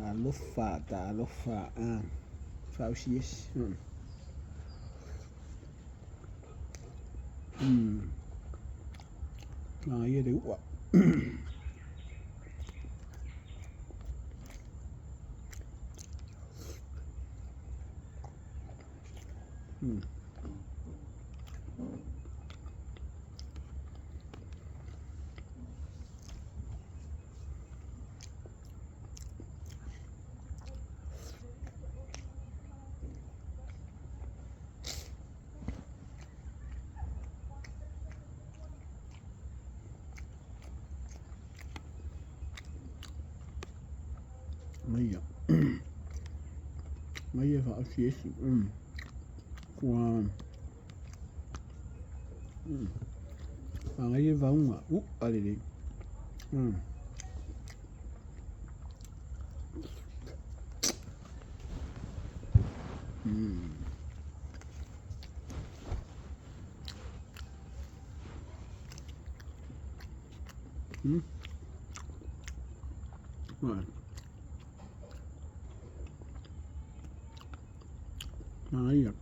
Talofa, talofa, faaosiasi. Manaia le u'a. Maia. Maia faaosiesi. Ua manaia vauga. U'a lelei. Manaia.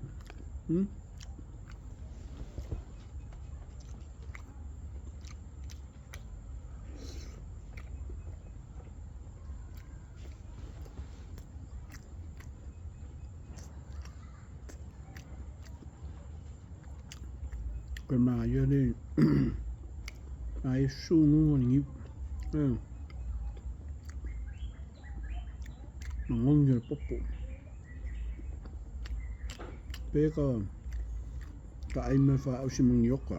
Pe manaia le ae susugu o le niu. Magogi o le popo. Pe ka ai mea faausi manioka.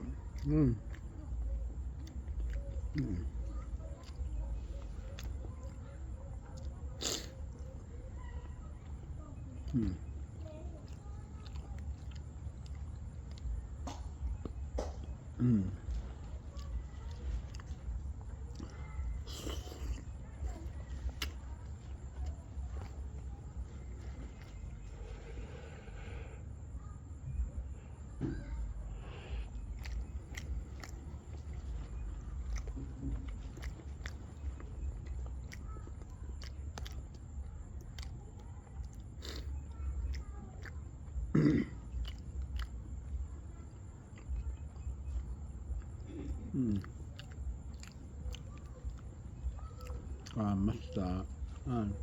Masa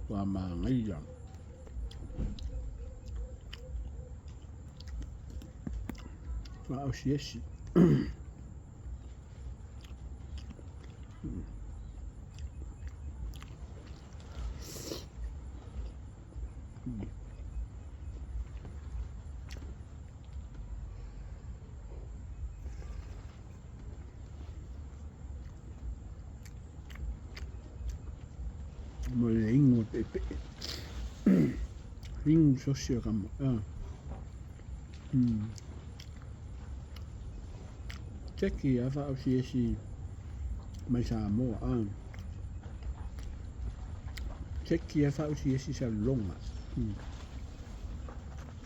ua manaia. Faaosiasi. Mo le ingo peepee. Ingo sosi o kama. Cheki a faaosiasi mai Samoa. Cheki a faaosiasi Salelologa.